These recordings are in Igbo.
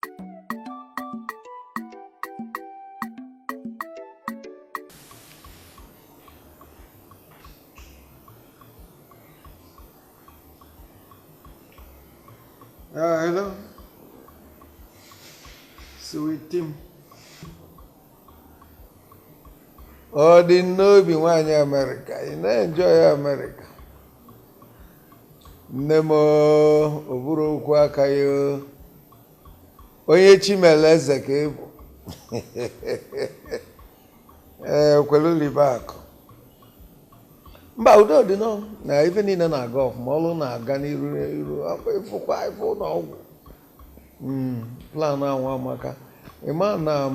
Hello. Sweetie m. Ọ dị n'obi nwaanyị Amerịka, ị na-enjoy Amerịka. Nne m o buru okwu aka ya o. Onye chi mere eze ka ị bụ. Ee, kwelu libe akụ. Mba, udo dị nọ na ife niile na-aga ọfụma, ọrụ na-aga n'iru n'iru, ịfụkwa ife ụlọ ọgwụ. Plan ahụ amaka. Ịma na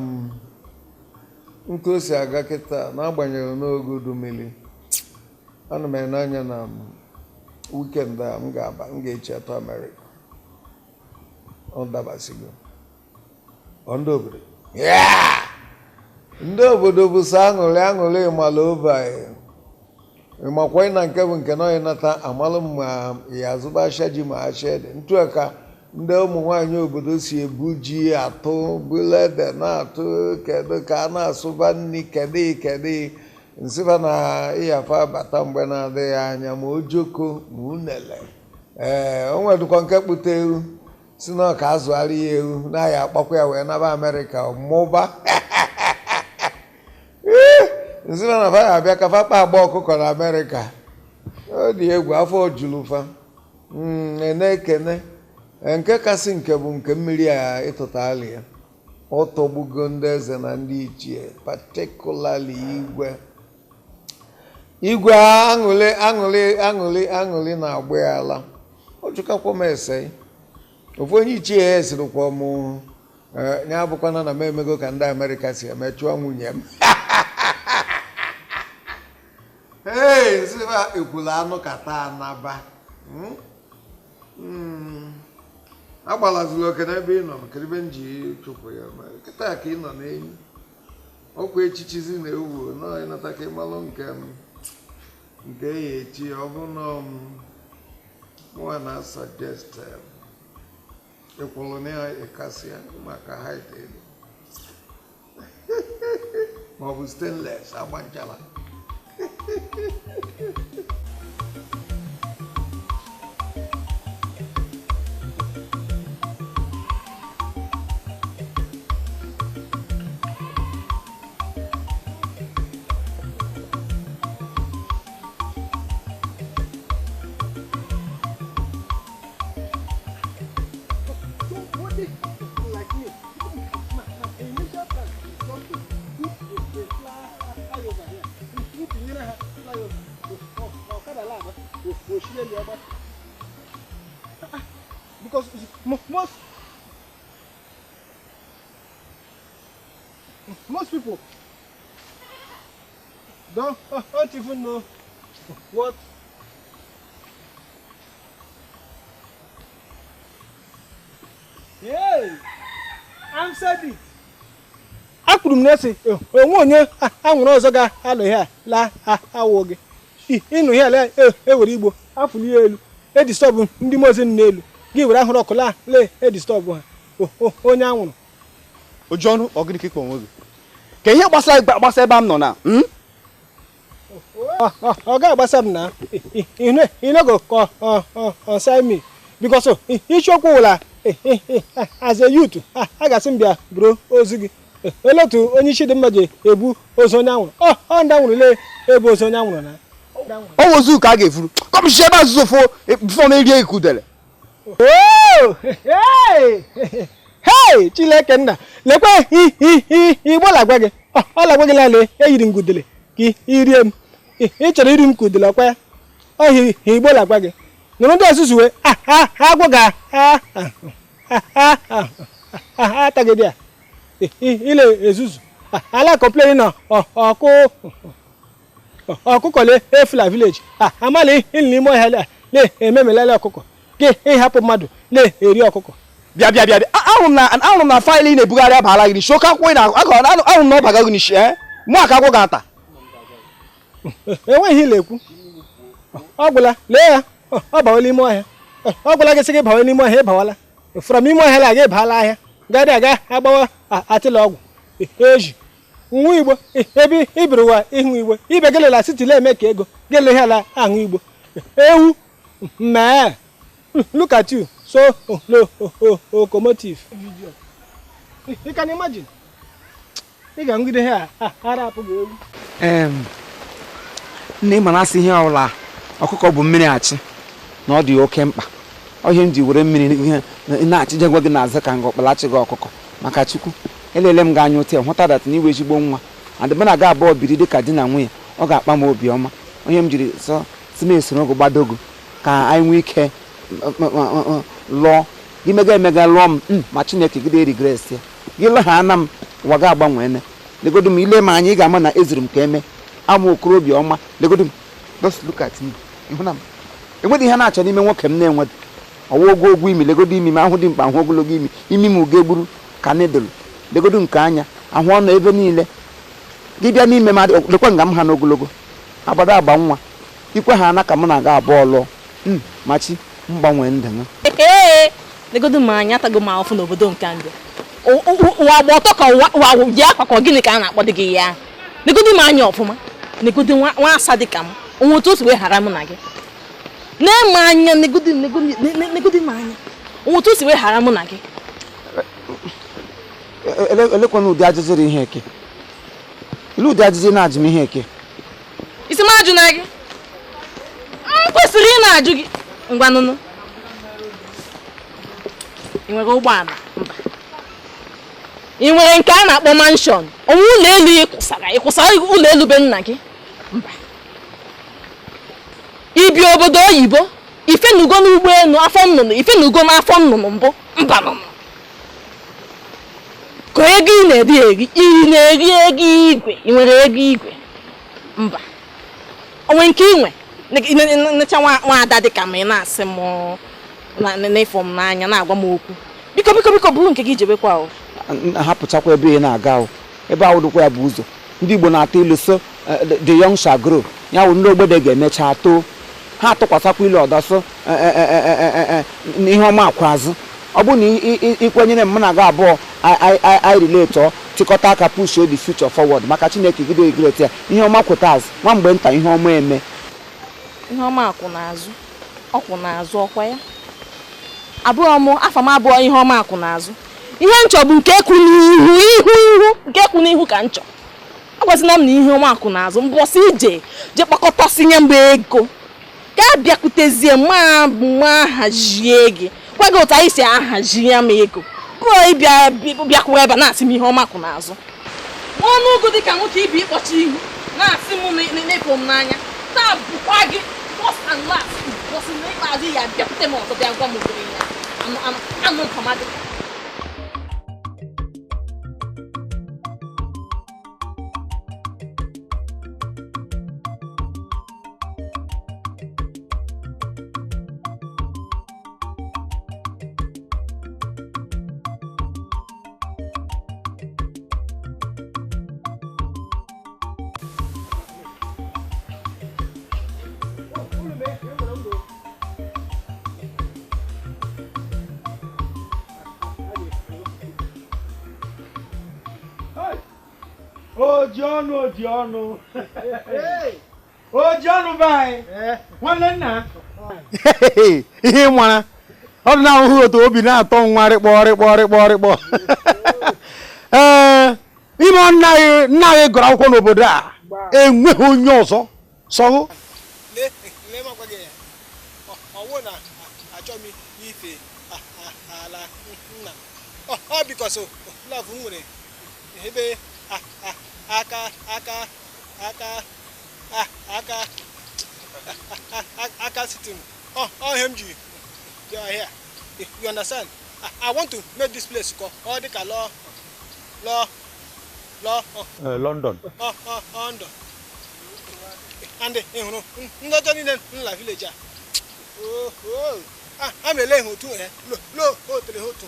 ntu o si aga kịta, n'agbanyeghị n'oge udu mmiri, ana m ene anya na weekend a m ga-aba, m ga-echi atọ Amerịka. Ọ dabasigo. Ọ ndị obodo. Yeah! Ndị obodo bụ sọ aṅụrị aṅụrị ịmala ova ịmakwa na nke bụ nke na ịnata amalụ m ma ya azụba asha ji ma asha ede ntu a ka ndị ụmụ nwaanyị obodo si ebu ji atụ bụlede na-atụ kedu ka a na-asụba nri kedu kedu nsịba na ịyafa bata mgbe na-adịghị anya ma ojoko ma unele. Ee, o nwedụkwa nke kpụta ewu si na ọ ka azụgharị ya ewu na ya akpakwa ya wee naba Amerịka mụba. Nsị na fa ya abịa ka fa kpa agba ọkụkọ na Amerịka. Ọ dị egwu, afọ juru fa. Ene ekene. Nke kasị nke bụ nke mmiri a ịtụta alị ya. Ọ tọgbugo ndị eze na ndị ichie, particularly igwe. Igwe aṅụlị aṅụlị aṅụlị aṅụlị na-agba ya ala. Ọ jụkakwa m ese. Ofu onye ichie ya esirikwa m ya abụkwana na m emego ka ndị Amerịka si eme chụọ nwunye m. Ee, nsịba ekwula anụ kata anaba. Agbalazila oke n'ebe ị nọ, kedu ebe m ji chụpụ ya ma kịta ka ị nọ n'enyi. Ọkwa echichizi na-ewu nọọ ịnata ka ịmalụ nke m nke ya echi ọ bụ nọ m mụnwa na suggest ịkwụrụ na ya ịkasịa maka height elu ma ọ bụ stainless agba nchara. Somebody like me, my initial plan is just to put a flyover here. Ntinyere ha flyover, ọkada laba, oshie elu ọgba. Because most people don't even know what Hey, answered it. Akwuru m na-esi onwe onye anwụrụ ọzọ ga-alụ ihe a la awụ gị. Ịnụ ihe ala ewere igbo afụli ya elu edistọbụ ndị mozi n'elu gị were ahụrụ ọkụ laa lee edistọbụ ha onye anwụrụ. Ojiọnụ ọ gịnị ka ịkpọ onwe gị? Ka ihe gbasara gbasa ebe m nọ na Ọ ga-agbasa m na you no go concern me because isiokwu wụla as a youth a ga-asị m bịa buru ozu gị. Olee otu onye isi dị mma ji ebu ozu onye anwụrụ? Ọ ndị anwụrụ lee ebu ozu onye anwụrụ na. Ọ wụ ozu ka a ga-efuru. Kọmshi ebe azụzụ fo bifo m erie ikudere. Hey, Chineke nna, lekwa igbo lagwa gị. Ọ lagwa gị lale eyiri ngudele ka irie m. Ị chọrọ iri m ka udele ọkwa ya? Ọ igbo lagwa gị. Nụrụ ndị ọzụzụ agwọ ga atagide ya. Ile ezuzu. Ala complain na ọkụkọ le efula village. Amala ịnụ n'ime ọhịa le ememelele ọkụkọ. Gị ịhapụ mmadụ le eri ọkụkọ. Bịa bịa bịa ahụrụ m na faịlụ ị na-ebugharị abaala gị n'isi. Oke akwụkwọ ị na ahụrụ m na ọ baga gị n'isi mụ aka agwọ ga-ata. Enweghị ihe na-ekwu. Ọ gwụla, lee ya, ọ bawala ime ọhịa. Ọ gwụla gị sị gị bawa n'ime ọhịa, ị bawala. From ime ọhịa la gị baala ahịa. Gadị aga agbawa atịla ọgwụ eji nwa igbo ebe ibiri ụwa ịhụ igbo ibe gelela siti eme ka ego gele ihe ala ahụ igbo ewu mee. Look at you, so locomotive. You can imagine. Ị ga-ahụgide ha ara apụghị ewu. Nne, ma na-asị ihe ọbụla ọkụkọ bụ mmiri achị na ọ dị oke mkpa. Ọ ihe m ji were mmiri ihe na-achịjegwa gị n'azụ ka nga ọkpalachi gị ọkụkọ maka Chukwu. Elele m gị anya otu hụta that na iwe ezigbo nwa and mụ na gị abụọ biri dịka di na nwunye, ọ ga-akpa m obi ọma. Onye m jiri sọ si m esoro gị gbadogo ka anyị nwee ike lụọ gị, mega emega lụọ m, ma Chineke gị regret ya gị lụgha ana m ụwa gị agbanwene. Legodu m, ile m anya, ị ga-ama na ezuru m ka eme ama okorobịa ọma. Legodu m, just look at me. Ịhụ na m enweghị ihe na-achọ n'ime nwoke m na-enwedo ọwa ogo ogwu imi. Legodu imi m, ahụ dị mkpa, ahụ ogologo imi, imi m uge gburu ka nidụlụ. Legodu nke anya, ahụ ọnụ ebe niile gị bịa n'ime m, lekwa nga m ha n'ogologo agbado agba nwa ikwe ha ana ka m na-aga abụọ lụọ machi mgbanwe ndụ m. Ee, legodu m anya, atago m ahụfụ n'obodo nke ndị ụwa gba ọtọ ka ụwa ji akwa ka gịnị ka a na-akpọ dị gị ya. Legodu m anya ọfụma, legodu nwa asa dị ka m onwe otu o si wee ghara mụ na gị na-eme anya. Legodu m anya, onwe otu o si wee ghara mụ na gị. Elekwana ụdị ajụjụ dị ihe eke, ele ụdị ajụjụ na-ajụ m ihe eke. Isi m ajụ na gị, m kwesịrị ị na-ajụ gị. Ngwa nụnụ, ị nwere ụgbọala? Mba. Ị nwere nke a na-akpọ mansion, onwe ụlọ elu ị kwụsara? Ị kwụsara ụlọ elu be nna gị? Mba. Ibi obodo oyibo, ifenugo n'ụgbọelu afọ nnụnụ, ifenugo n'afọ nnụnụ mbụ? Mba nụnụ. Ka ego ị na-eri eri, ị na-eri ego igwe? Ị nwere ego igwe? Mba. Onwe nke ị nwe necha nwaada dị ka ma ị na-asị m n'ịfụ m n'anya na-agwa m okwu. Biko biko biko, bụrụ nke gị jebekwa o. Hapụchakwa ebe ị na-aga o, ebe ahụ dịkwa ya bụ ụzọ. Ndị Igbo na-atụ ilu so the young shall grow, ya wụ ndị ogbede ga-emecha too. Ha atụkwasakwa ilu ọdọ so ihe ọma akwa azụ. Ọ bụrụ na ikwenyere m, mụ na gị abụọ anyị relate, chịkọta aka, push the future forward maka Chineke gido regret ya. Ihe ọma kwụta azụ nwa mgbe nta, ihe ọma eme. Ihe ọma akwụ n'azụ, ọ kwụ n'azụ ọkwa ya abụọ m afọ m abụọ. Ihe ọma akwụ n'azụ, ihe nchọ bụ nke kwụ n'ihu, ihu ihu nke kwụ n'ihu ka nchọ. Agwazina m na ihe ọma akwụ n'azụ. Mbọsị ije je kpakọtasị nye mgbe ego ka bịakwutezie ma ma hazie gị, gwa gị otu anyị si ahazi ya. Ma ego bụọ ịbịa bịakwuru ebe na-asị m ihe ọma kwụ n'azụ, ọnụ ụgụ dị ka nwoke ibi ịkpọchi ihu na-asị m n'ịpụ m n'anya. Taa bụkwa gị first and last bọsị na ikpeazụ ya bịakwute m ọzọ bịa gwa m ụdịrị ya anụ mpamadị. Oji ọnụ, oji ọnụ, oji ọnụ be anyị, nwanne nna, ihe mara ọ dị na-ahụhụ otu obi na-atọ nwa rịkpọ rịkpọ rịkpọ rịkpọ. Ee, ime nna anyị, nna anyị gụrụ akwụkwọ n'obodo a, enweghị onye ọzọ sọgụ. Lee, m agwa gị ya, ọwụ na achọ m ife ala nna ọ because love m nwere ebe aka aka aka aka aka siti m ọ ihe m ji bịa ahịa. You understand? I want to make this place ka ọ dị ka lọ lọ lọ London. London. And ị hụrụ ndị ọjọọ niile nla village a, a ma ele ha otu lo lo hotere ha otu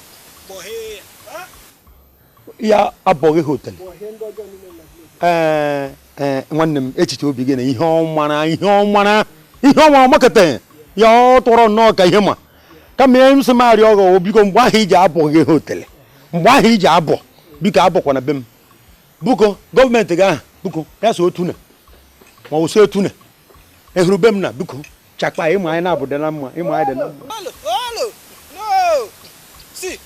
bọhee ya. Ya abọghị hotel. Ee ee, nwanne m, echiche obi gị na ihe ọmara, ihe ọmara, ihe ọmara makata ya, ọ tọrọ nnọọ ka ihe ma kama ihe m sị m arịọ ọgọ, biko, mgbe ahụ iji abụghị hotel, Mgbe ahụ iji abọ biko abọkwana be m. Buko gọọmenti gị ahụ buko ya so otu na ma ọ so otu na ehuru be m na biko chakpa ịmụ anyị na-abụ dị na mma ịmụ anyị dị na mma. Hello, hello, no. See,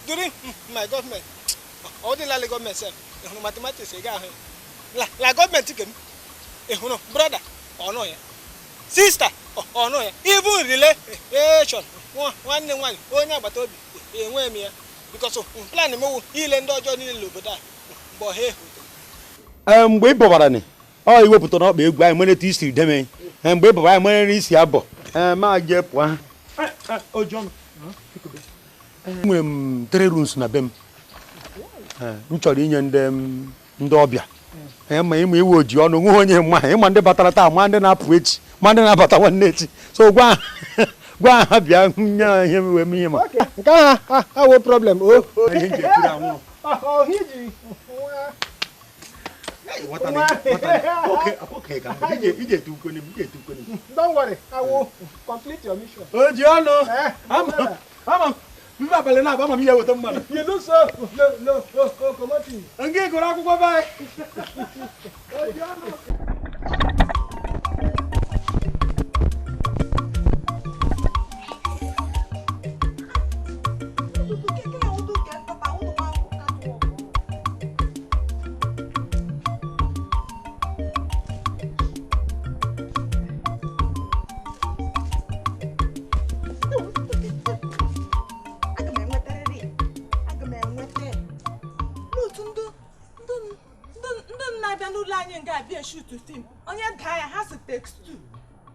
during my government, ordinary government sef, ịhụrụ mathematics ị ga-ahụ ya. La gọọmenti ke m, ịhụrụ brother ọnụ ya, sister ọnụ ya, even relation nwanne nwaanyị onye agbata obi enwe m ya because plan m wụ ile ndị ọjọọ niile n'obodo a mgbe ọha ehu. Mgbe ị bọbara ni ọ iwepụta n'ọkpa egwu anyị nwere etu isi deme mgbe ị bọbara anyị nwere isi abọ ma jee pụọ. Enwere m 3 rooms na be m. M chọrọ inye ndị ọbịa ma ịma iwe oji ọnụ nwe onye mma ịma ndị batara taa ma ndị na-apụ echi ma ndị na-abata nwanne echi so gwa ha bịa nye ihe wee m ihe ma nke ahụ awụ problem o ihe nji etiri anwụrụ. Don't worry, I will complete your mission. Oji ọnụ ama m abalị na-aba ama m ihe weta mmadụ. You look so no locomotive. Nke gụrụ akwụkwọ be anyị. Oji ọnụ. Onye daa ya ha si text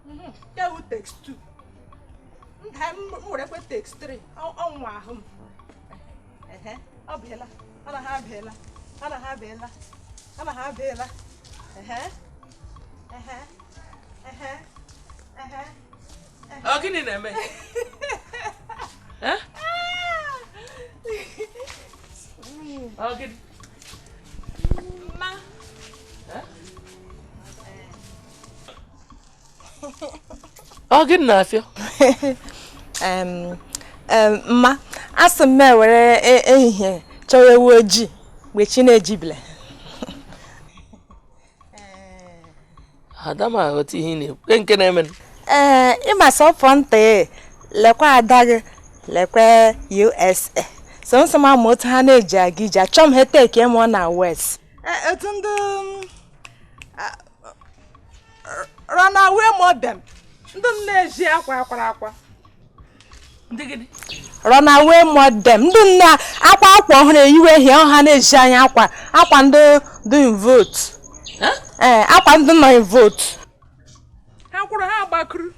2 ya wụ text 2 nda m werekwe text 3 ọnwụ ahụ m ọ bịala ọ na ha abịala ọ na ha abịala ọ na ha abịala Ọ gịnị na-eme? Ọ gịnị? Ma Ọ gịnị na-afịọ? Mma, asị m ewere ehihie chọwa ewu ojii mgbe chi na-ejibile. Ada m aghọta ihe ị na-ekwu. Nke na-eme? Ee, ịma sọfọ ntị lekwa ada gị lekwa USA. So nsọ m ama otu ha na-eji aga ije achọ m ha teke mụọ na West. Otu ndị runaway modem ndị m na-eji akwa akwara akwa. Runaway modem ndị nna akwa akwa ọhụrụ eyiwe hie ọha na-eji anya akwa akwa ndị dị in vote. Ee, akwa ndị nọ in vote. Ha kwụrụ ha gbakụrụ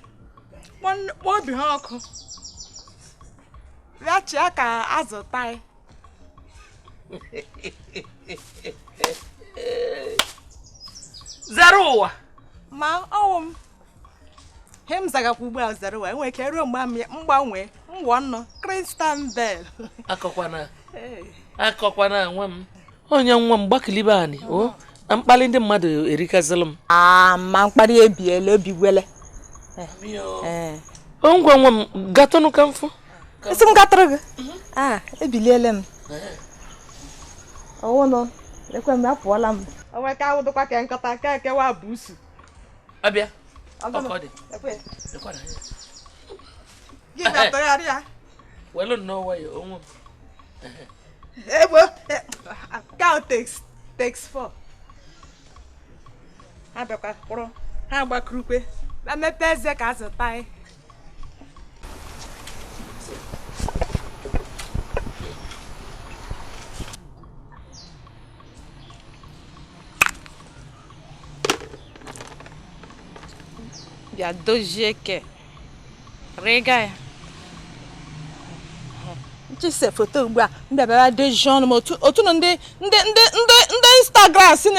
kpọọ obi ha ọkụ bịa chịa ka azụ taị. Zere ụwa. Ma ọwụ m he m zagakwa ugbu a zere ụwa enwere ike ruo mgbe mgbanwe ngwọ nnụ Christian Bell. Akọkwana nwa m onye nwa m gbakilibe anyị o na mkpali ndị mmadụ erikazịlụ m. Ma mkparị ebiela obi gwele. O ngwa nwa m gatụnụ ka mfụ. Isi m gatụrụ gị? Ebiliele m. Ọwụnụ ekwe m apụọla m. Onwe ka awụdụkwa ka nkọta ka ekewa busu. Abịa. Ọkọ dị. Gị na-atụgharị ya. Welu nnọọ nwayọ onwe m. Egbo cow takes 4. Ha bịakwa kwụrụ ha gbakurukwe na mmepe eze ka azụ taị. Bịa dozie ke rịga ya nchise foto ugbu a mbịa bịara dozie ọnụ m otu ndị ndị ndị ndị ndị Instagram si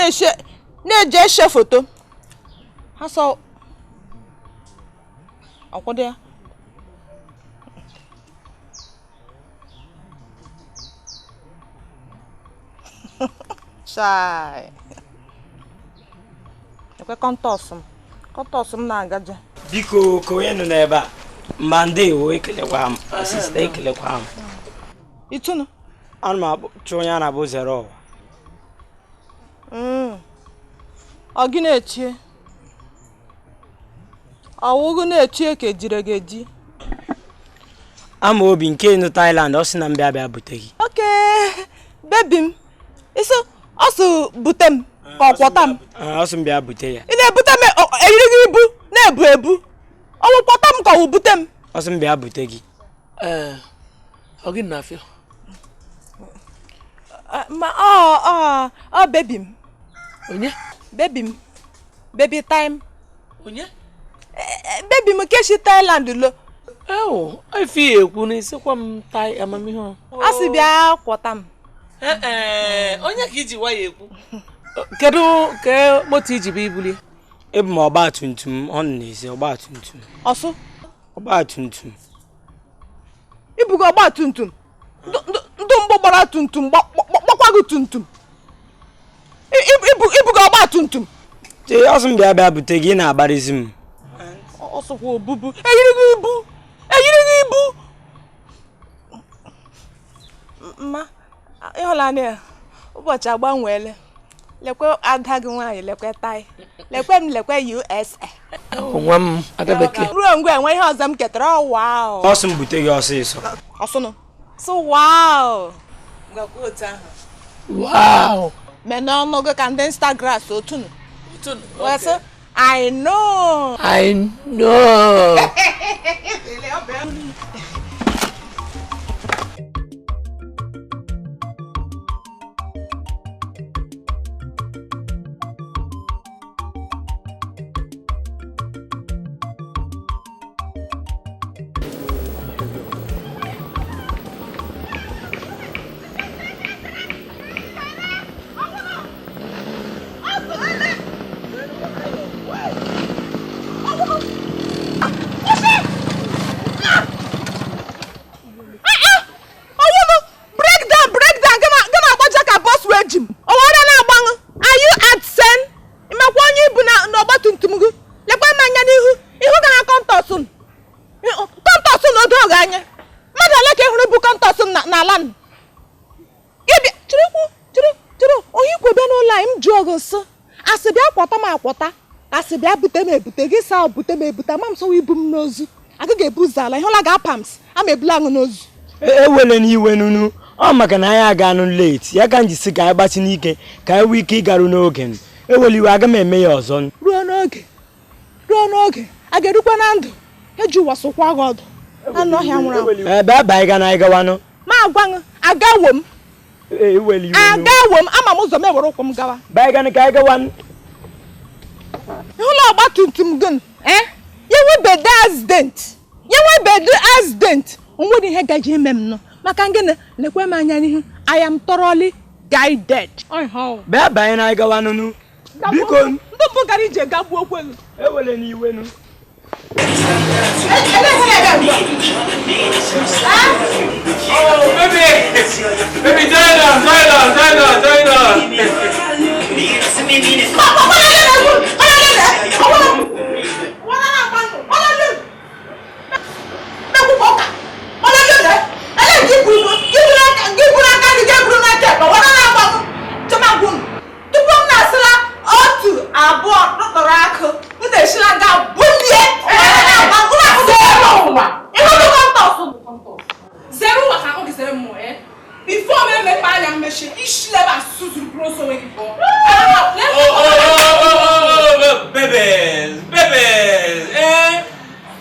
na-eji eshe foto ha sọ ọkwado ya. Chai ekwe kọntọs m na-agaje. Biko ka onye nọ n'ebe a mma ndewo ekelekwa m asista ekelekwa m. Itunu Ana m achọ onye a na-abụ zere ụwa. Ọ gị na-echie? Ọwụgụ na-echie ka ejire gị eji? Ama obi nke nụ Thailand, ọ sị na m bịa bịa bute gị. Oke, bebi m. Iso, ọ sị bute m ka ọ kwọta m. Ọ sị m bịa bute ya. Ị na-ebute m eriri gị ibu na-ebu ebu. Ọ wụ kwọta m ka ọ wụ bute m. Ọ sị m bịa bute gị. Ee, ọ gị na-afịa? Ma ọ bebi m. Onye? Bebi m. Baby time. Onye? Bebi m nke si Thailand lo. Ewo, ife ya ekwu na isikwa m tai amamihe ọ. A sị bịa kwọta m. Ee, onye ka iji waya ekwu? Kedu ka moto iji bụ ibulie? Ebu m ọgba tum tum, ọ na-ezi ọgba tum tum. Ọsụ? Ọgba tum tum. Ibugo ọgba tum tum? Ndụ mgbọ gbara tum tum gbakwa gị tum tum. Ibugo ọgba tum tum. Ee, ọ sị m bịa bịa bute gị, ị na-agbarizi m. Ọsụkwa obubu. Eyiri gị ibu. Eyiri gị ibu. Mma, ịhụlanị ya, ụbọchị agbanweele. Lekwe ada gị nwaanyị, lekwe tai. Lekwe m, lekwe USA. Nwa m, ada bekee. Ruo mgbe enwe ihe ọzọ m ketara, ọ wow. Ọ sị m bute gị ọsịsọ. Ọsụnụ. So wow. Gwakwa otu ahụ. Wow. Mee n'ọnụ gị ka ndị Instagram otunu. Wee sị, I know. I know. Asị bịa kwọta m akwọta, asị bịa bute m ebute gị saa bute m ebute ama m sọwa ibu m n'ozu agaghị ebu ụzọ ala ịhụla ga pams ama ebula aṅụ n'ozu. Ewele n'iwe nunu, ọ maka na anyị aga-anụ late ya ka m ji sị ka anyị gbatị n'ike ka anyị nwee ike ịgaru n'oge. Ewele iwe, aga m eme ya ọzọ. Ruo n'oge, ruo n'oge, a ga-erukwa na ndụ eji ụwa sụkwa gị ọdụ anụ ọhịa nwụrụ anwụ. Ebe aba anyị ga na anyị gawanụ. Ma agwa gị, agawo m. Agawo m, ama m ụzọ m ewere ụkwụ m gawa. Baa gana ka anyị gawanụ. Ịhụla ọgba tum tum gị, ya nwebedo accident, ya nwebedo accident. O nwere ihe gaji ime m nọ maka ngịnị? Lekwe m anya n'ihu. I am thoroughly guided. Bịa banye na anyị gawanụ nụ. Biko. Ndị mbụ gara ije gagbuo okwe gị. Ewele n'iwe nụ. Oh, baby! Baby, join us, join us, join us, join us! Oh, babies, babies, eh?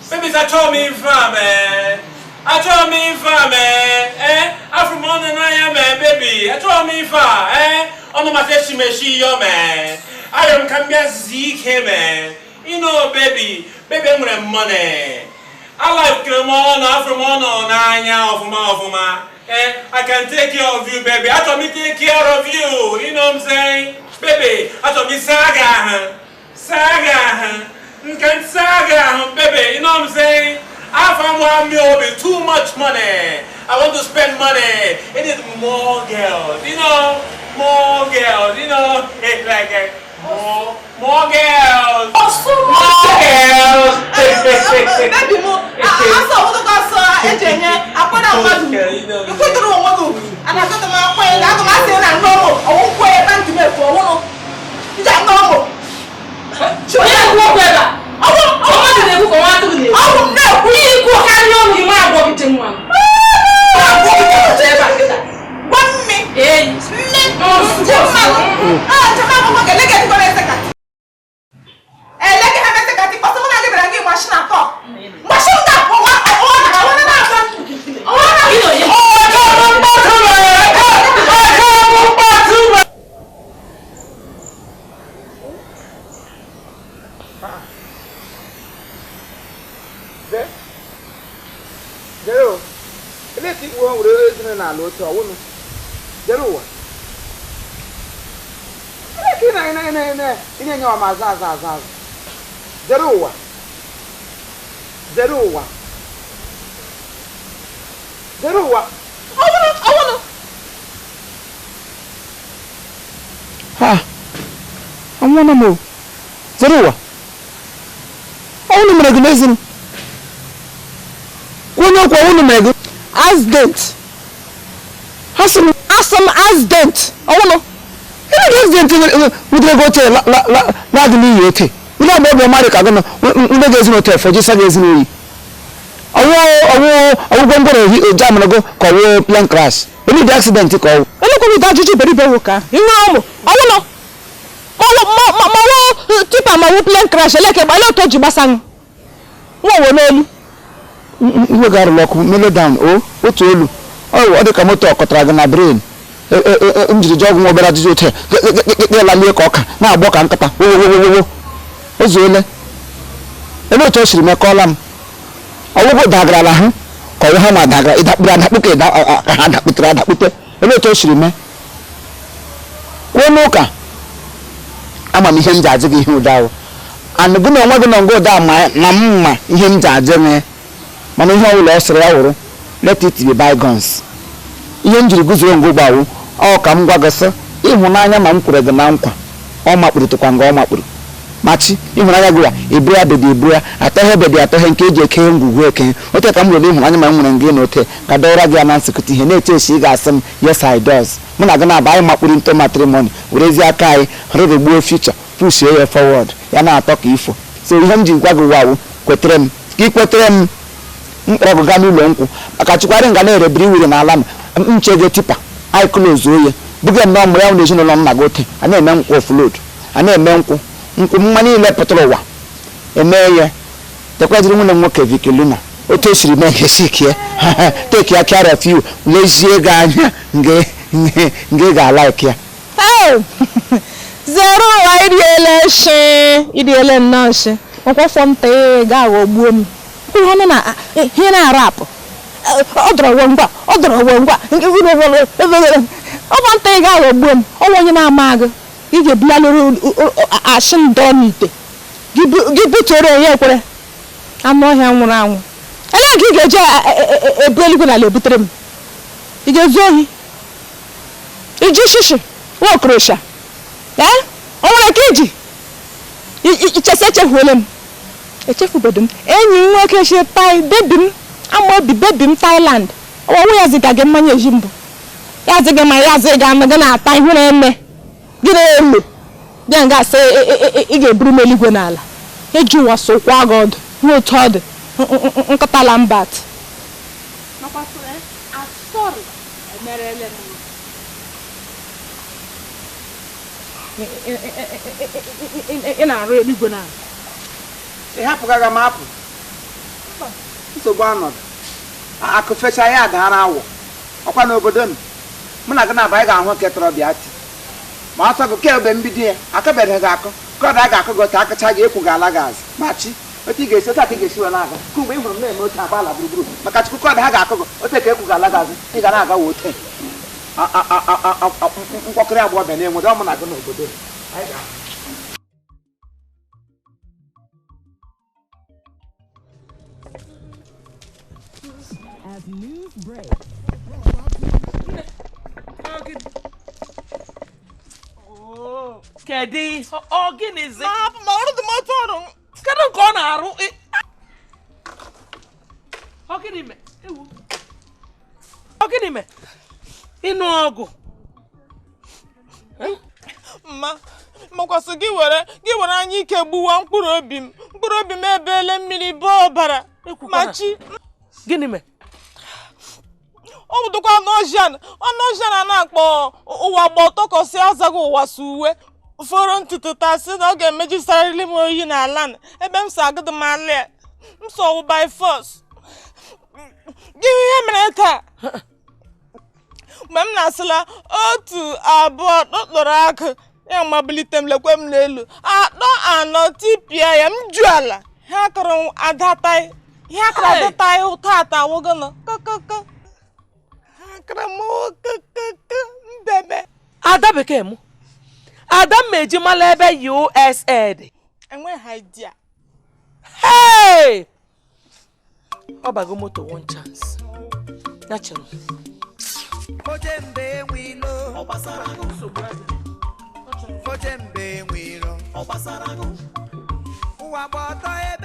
Babies, I told me from, eh? I told me from, eh? I'm from on and I am, baby. I told me from, eh? On the Mateshi Meshi, yo, man. I am Kambia ZK, man. You know, baby, baby, I'm gonna money. I like them all, I'm from on and I am from my. Eh, I can take care of you, baby. I told me take care of you. You know what I'm saying? Baby, I told me saga, saga, can saga, baby. You know what I'm saying? I found 1 million, too much money. I want to spend money. It is more girls, you know, more girls, you know, like more girls, more girls. Baby, mo, I saw what I saw. agụ masị na nnọọ ọwụ nkwụ ebe ntị m efu ọwụnụ ndị nnọọ onye na-ekwu okwu ebe a ọwụ mmadụ na-ekwu ka nwa atụrụ na-ekwu ọwụ na-ekwu ihe ikwu karịa ọnụ gị nwa agbọghọ gị nwa agbọghọ gị pụta ebe a kịta gwa mme nne ndị mmadụ nchekwa akwụkwọ ga-elege ndị gọrọ esekatị elege ha mesekatị kpọsị mụ na gị bịara gị gbashi na tọ gbashi m ga-akpọ nwa ọwụ na ọwụ na na-akpọ ọwụ na Zere ụwa. Ọwụnụ. Ha. Anwụọla m o. Zere ụwa. Ọwụnụ mere gị n'ezinụ. Kwuo onye okwu ọwụnụ mere gị. Accident. Ha sị m. Asị m accident. Ọwụnụ. Ihe dị accident nwutere gị ote na-adị n'iyi ote. Ndị agba obi ọma dị ka gị nọ ndị ga-ezi ote efe jisa gị ezi n'oyi. Ọwụ gwongworo jam gị ka ọwụ plane crash. Onye dị accident ka ọwụ. Elekwara ụdị ajụjụ iberibe nwoke ahụ. Inwe ụmụ. Ọwụnụ. Ma wụ tipa ma wụ plane crash eleke ele otu o ji gbasa nwa wo n'olu. Iwe gị arụrụ ọkụ melo down o otu olu. Ọ dị ka moto ọkọtara gị na brain. M jiri jụọ ọgwụ nwa obere ajụjụ otu ya lalie ka ọka na-agbọ ka nkịta wowowowo o zuole. Ele otu o siri mekọọla m. Ọgwụgwụ dagarala hụ ka ọwụ ha ma dagara ịdakpuru adakpu ka ha dakputere adakpute. Ele otu o siri mee. Kwuo n'ụka ama m ihe m ji ajụ gị ihe ụda ahụ. Anụ gị na onwe gị na ngwa ụda ma na m ma ihe m ji ajụ gị. Mana ihe ọbụla ọ sịrị ya wụrụ let it be bygones. Ihe m jiri guzoro ngwa ụgbọ ọ ka m gwa gị sị ịhụnanya ma m kwere gị na nkwa ọ makpụrụtụkwa nga ọ makpụrụ machi ịhụnanya gị ya eburu ya bedi eburu ya atọghị bedi atọghị nke eji eke ngwugwu eke ote ka m nwere ịhụnanya ma m nwere gị na ote ka dọra gị ya na nsịkụta ihe na-eche esi ị ga-asị m yes I does mụ na gị na-aba anyị makpụrụ nto matrimony werezie aka anyị rịrịgbuo future pushie ya forward ya na-atọ ka ifo so ihe m ji gwa gị wawu kwetere m ka ị kwetere m mkpọrọgwụ gaa n'ụlọ nkwụ maka chukwarị nga na-erebiri wiri n'ala m nche gị tipa anyị klozu oye buga nnọọ mụrụ ya na ezinụlọ nna gị ote a na-eme nkwụ oflod a na-eme nkwụ nkwụ mma niile pụtara ụwa emee ya tekwaziri nwunye m nwoke Vicky Luna otu o siri mee nke sikie take ya care of you lezie gị anya nge ga-alaik ya. Zere ụwa iriele shi iriele nnọọ shi nkwọfọ nta ga-aghọgbuo m ihe na ihe na-arapụ ọ dọrọ ngwa ọ dọrọ ngwa ọ nta ị ga-aghọgbuo m ọnwa onye na-ama agụ ị ga-ebulalụrụ ashị ndọ n'ite gị butuoro onye ekwere anụ ọhịa nwụrụ anwụ elee ka ị ga-eji ebu eluigwe n'ala ebutere m ị ga-ezu ohi iji shishi nwa okorosha ee o nwere ka iji ichesa echefuole m echefubedo m enyi m nwoke si tai bebi m amaobi bebi m Thailand ọwụ ya ziga gị mmanya eji mbụ ya ziga ma ya ziga anụ gị na-ata ihu na-eme gị na-elo bịa nga asị ị ga-eburu m eluigwe n'ala eji ụwa sokwa gị ọdụ ruo otu ọ dị nkịta lambat ị na-arụ eluigwe n'ala ị hapụgaghị m apụ nsogbu anọdụ akụ fecha ya adara awọ ọkwa n'obodo m mụ na gị na-aba anyị ga-ahụ nke tọrọ bịa ti ma ọsọ gị kemgbe mbido ya akọbeghị gị akọ kọdụ a ga-akọ gị otu akụcha gị ekwu ga-ala gị azụ ma chi otu ị ga-esi otu aka ị ga-esi wee na-aga kemgbe ị hụrụ m na-eme otu agba ala gburugburu maka chukwu kọdụ ha ga-akọ gị otu ka ekwu ga-ala gị azụ ị ga na-aga wee ote nkwakọrị abụọ bịa na-enwede ọ mụ na gị n'obodo Kedu ọ gịnịzi? Ma ọrụ dị m otu ọrụ. Kedu nke ọ na-arụ? Ọ gịnị me? Ewu. Ọ gịnị me? Ịnụ ọgụ. Mama, makwasị gị were anya ike gbuwa mkpụrụ obi m. Mkpụrụ obi m ebeele mmiri bọọ ọbara. Machi. Gịnị mere? Ọ bụdụkwa ọnụ ọhịa na na-akpọ ụwa gba ọtọ ka ọsị azaghị ụwa si uwe. Ụfọdụ ntutu taa sị na ọ ga-emejisarịrị m oyi n'ala ebe m si agụdị m alị m so ọwụ by force. Gịnị ihe mere taa? Mgbe m na-asịla 1 2 tụtụrụ akụ ya mabilite m lekwe m n'elu 3 4 tipịa ya m ju ala ha kọrọ adataị ihe akara adataị tata wụgụnụ kokoko ha kọrọ m kokoko mbebe. Ada bekee m, ada m eji mala ebe USA dị. Enweghị idea. Hey! Ọ bago moto one chance. Ya chere. Ojembe nwiro. Ụwa gba ọtọ.